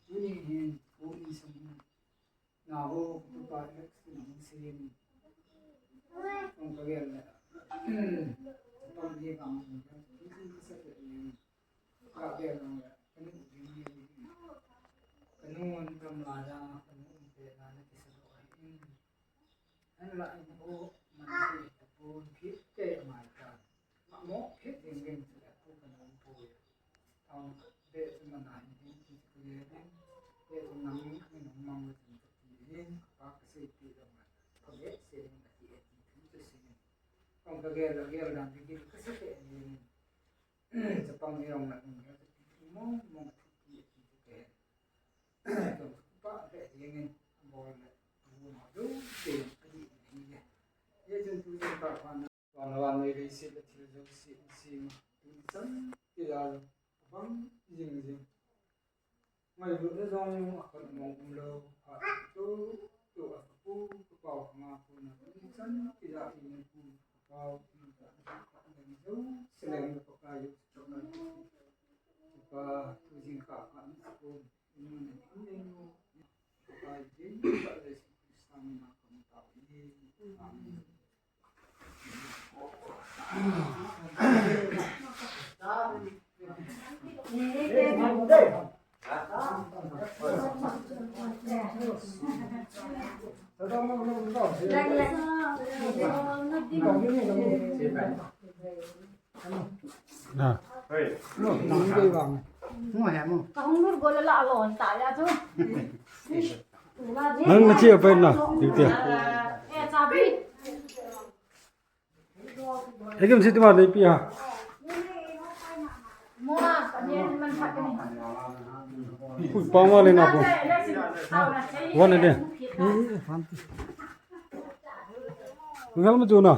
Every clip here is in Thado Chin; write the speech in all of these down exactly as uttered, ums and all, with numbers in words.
Tuni hin, kum in sung hin, nao, katupa Alex, kin hung sim. Kong ka gel le. Kong ka gel le. Kanu, kanu, kanu, kanu, kanu, kanu, Hinla in u man ti tapon kit te mai ta. Amo kit ding ding chu le pu kan um pu ya. Tang be chu man a hin hin ti chu le ding. Be chu nang min nang mang le chu ti hin ka pa ka sei pi lo ma. Ka be se ding ka ti e ti tu chu si hin. Kong ka gel la gel dan ti ka sei te ni. Chapang ni rong la nung ya ti mong mong ti ti ti te. Kong pa le ding in bol le bu ma du te a di ni le. Ye jun tu jun pa pa na. Wan wan nei le si le thil jong si si tu chan ti la bang jing jing. Ngailutna jong a khat mong um lou, phat tu, tu a ka pu, ka pau ka nga pu na, kum chan kija i pu, ka pau, ka nga pu, ka nga pu, seleng ka pa ka yu, ka nga pu, ka pa, tu jing ka ka ni pu, ni ni ni, ka pa yu, ka le si Krista na ka ma ta ni. Amen. Kahung lur gola la alon ta ya chu. Nang na chia pa na, duty. Eh, chabi. Ekim si tima dei pi ha. Ui, pa ma le na ko. Wan ne. Ngal ma chu na.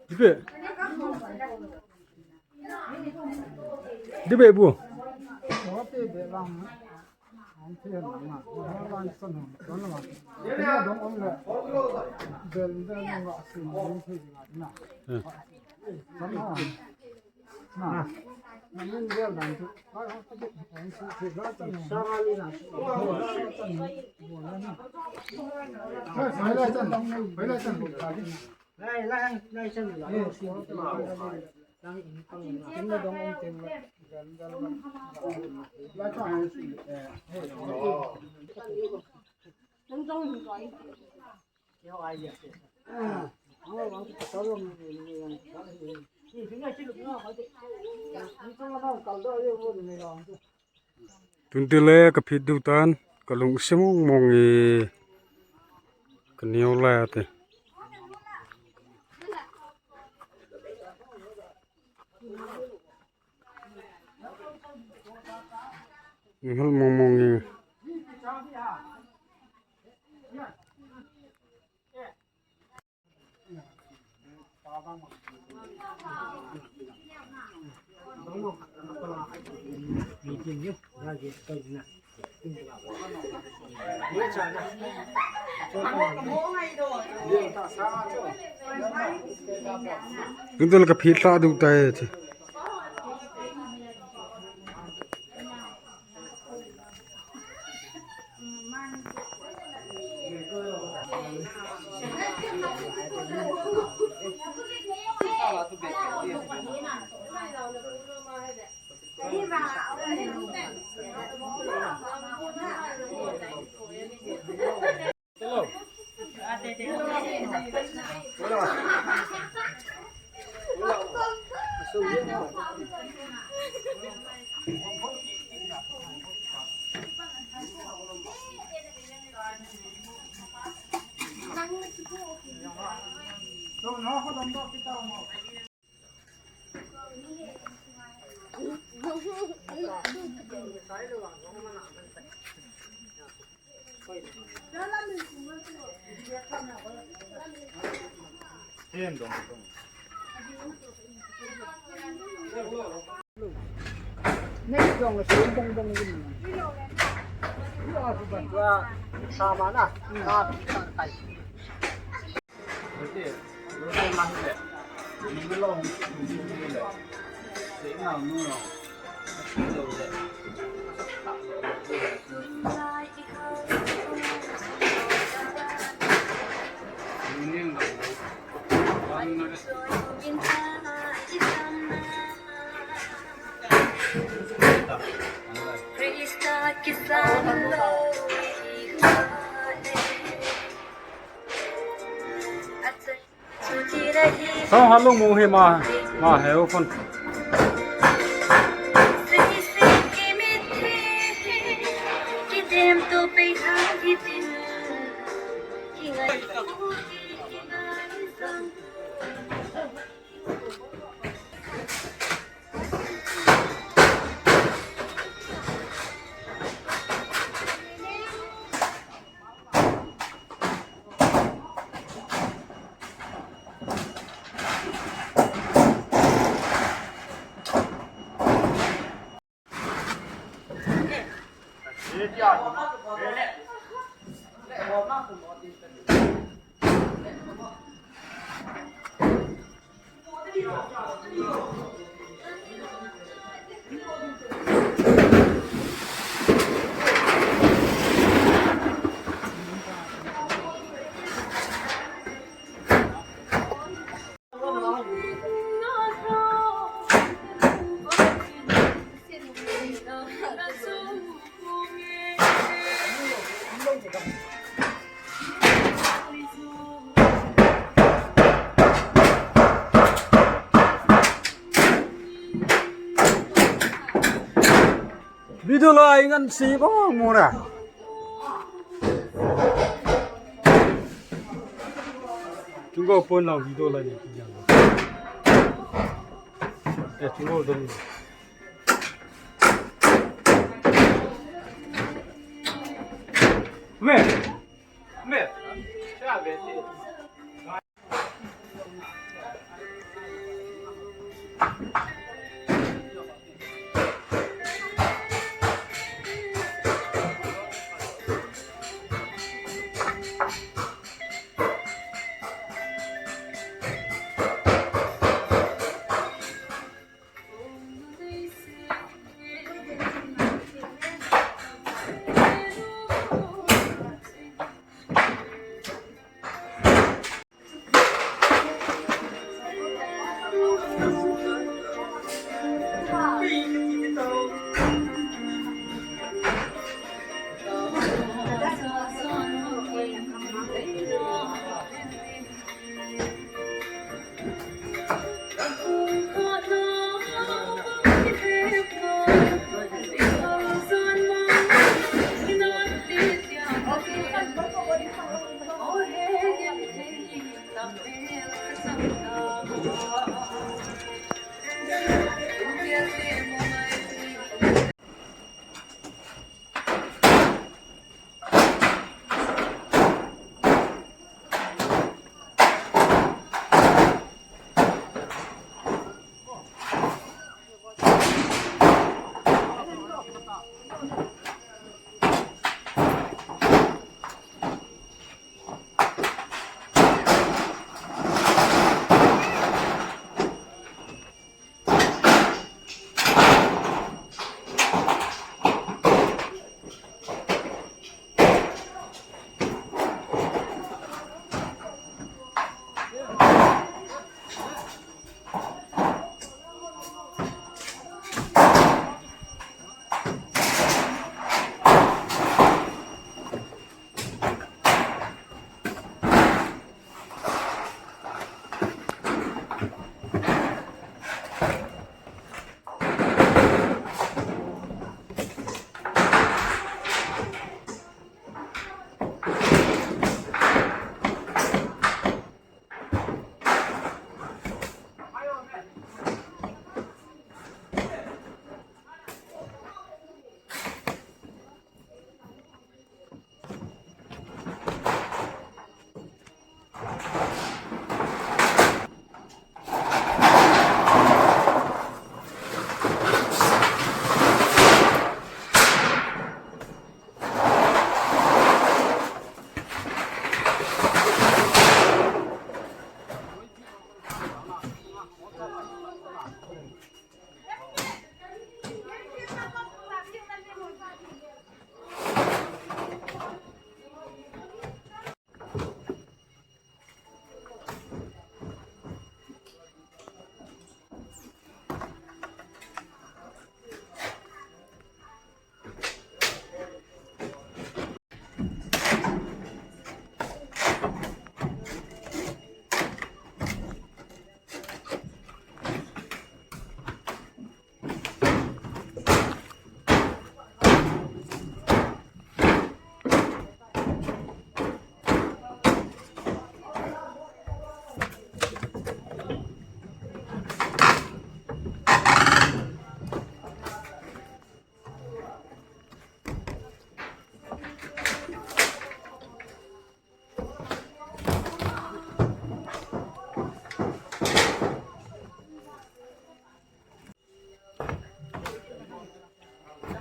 Dibe. Dibe bu. Tun tile ka phit diu tan, ka lungsim mong mong e, ka neo lai ate. Nihal mong mong e. Tun tile ka phit lha diu tai. Sao halung mu hi ma, ma heu phone. Video la ingan si bang mura. Chungo pon la video la ni kijang. Eh, chungo dong. Me. Me. Cha be.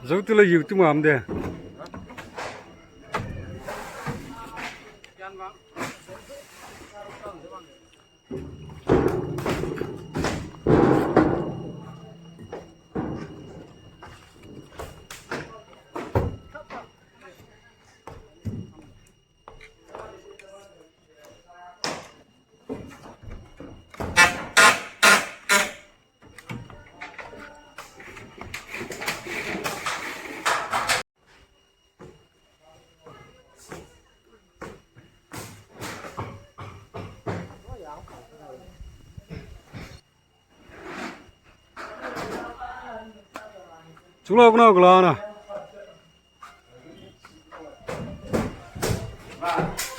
Zo tu le YouTube ngam de. Chula kuna kula na.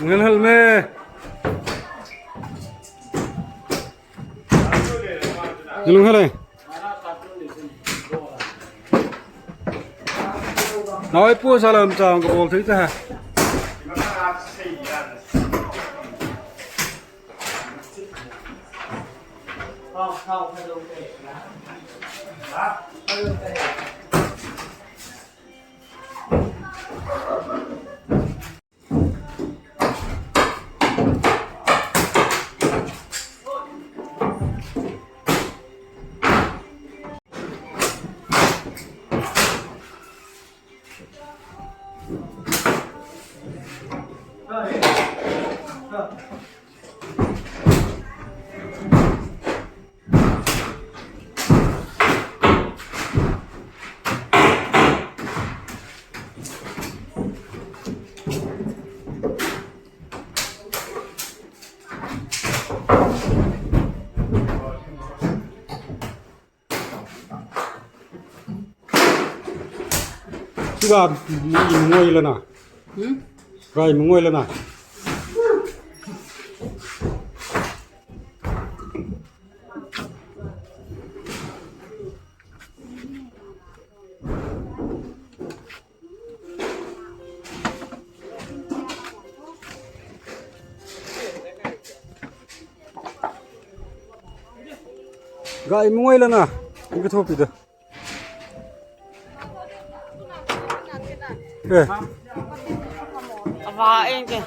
Ngel hel me. Nilung hele. Nawai pu salam chang ka bol thei ta ha. Siga mungoi lana. Hmm? Gai mungoi lana. Gai mungoi lana. Ibi thopi da. Eh. Ava eng ke.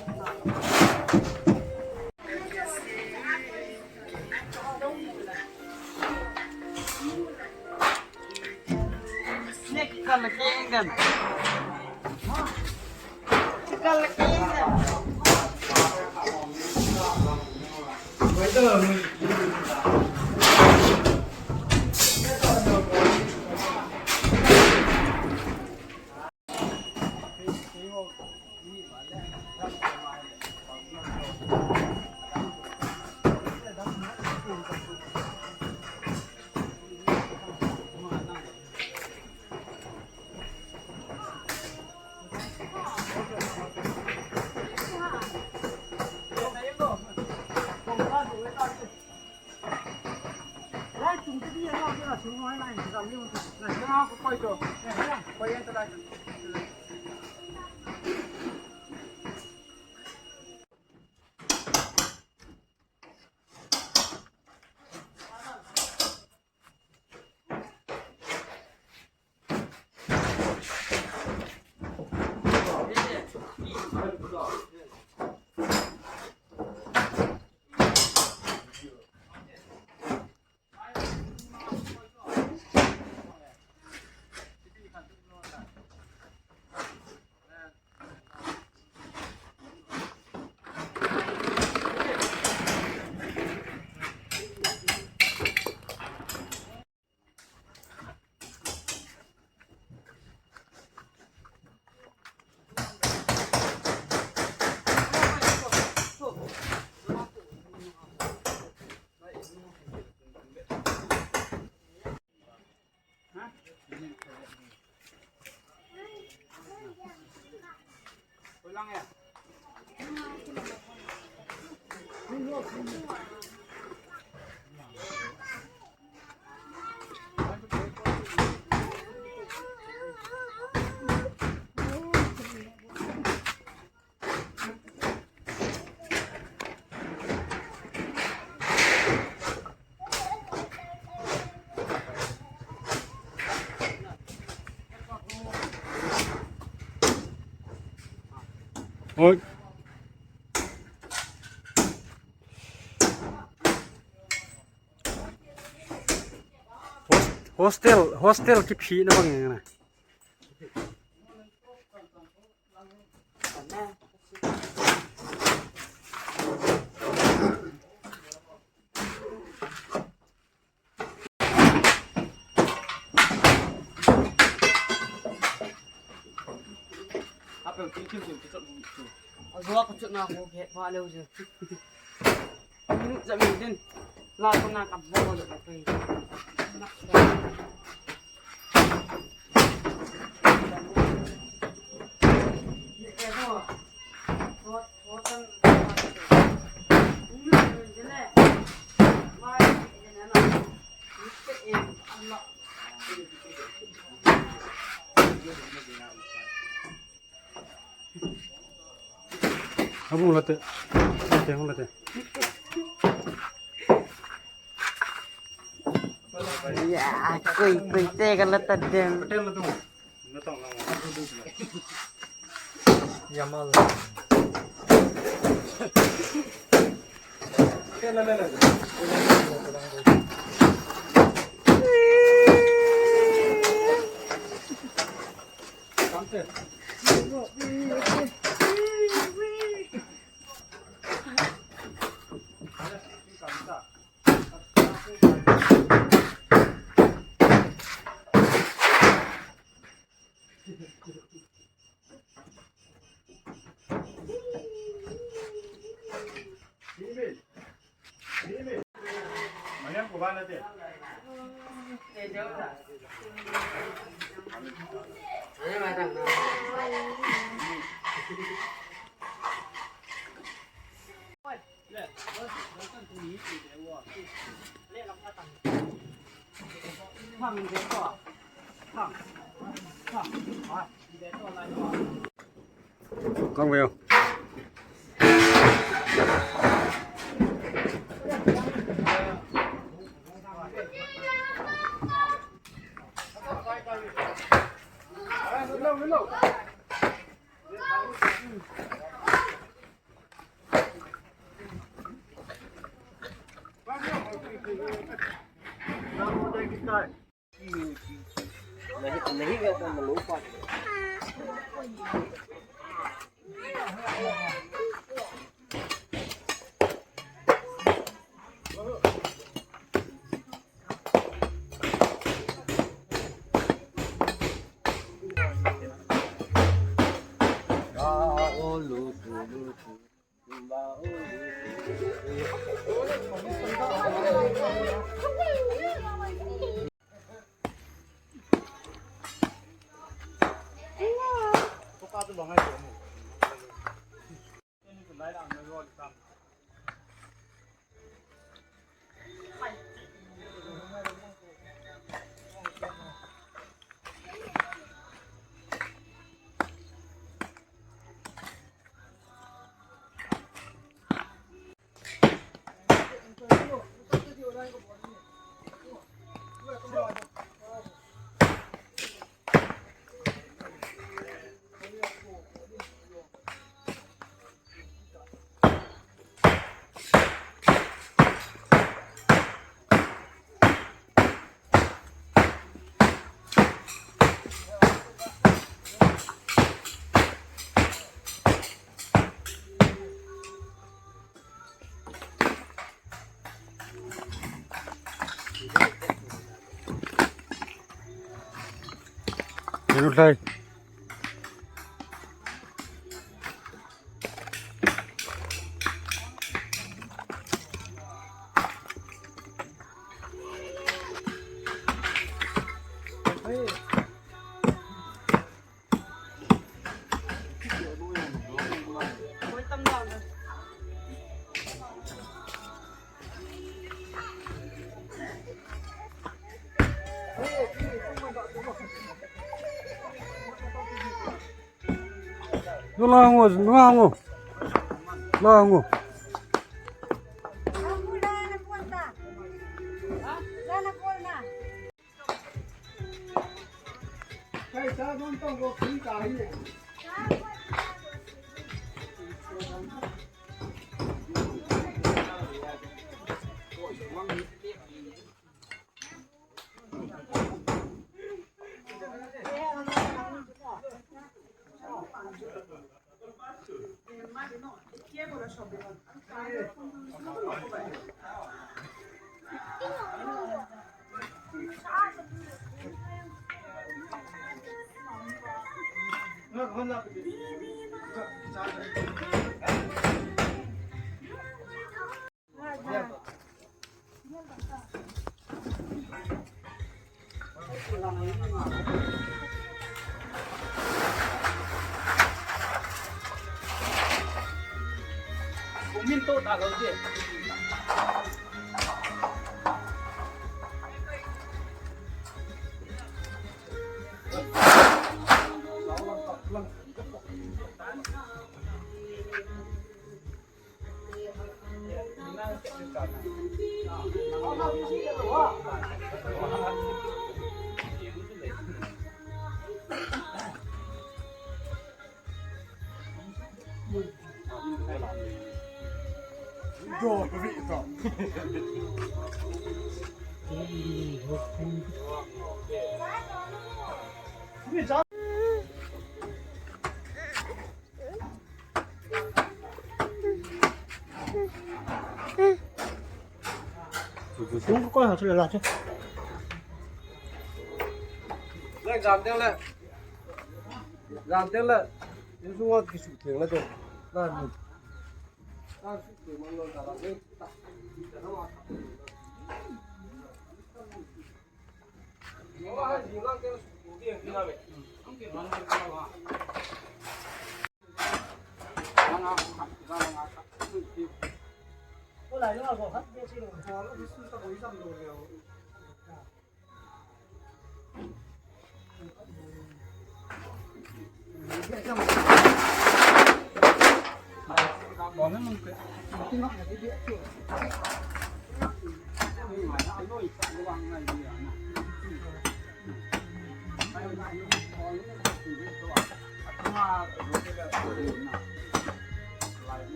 Oi. Hos-, hostel, hostel kiphina bang e na. Azua ka chutna ko ke pa leu je. Jam din. La ko na kap bo lo pe. Abung late. Late, abung late. Ya, koi, koi, te ka lata dem. Ya, mal. Kang veo. Hello, Thai. Nulang o, nulang o. Nulang o. Kumin to ta lo je. Chúng có coi hả, tôi lại chứ. Lek jam teng le. Jam teng le. Insung ot kisu teng le teng. Lan ni. Lan su teng man lo ta la.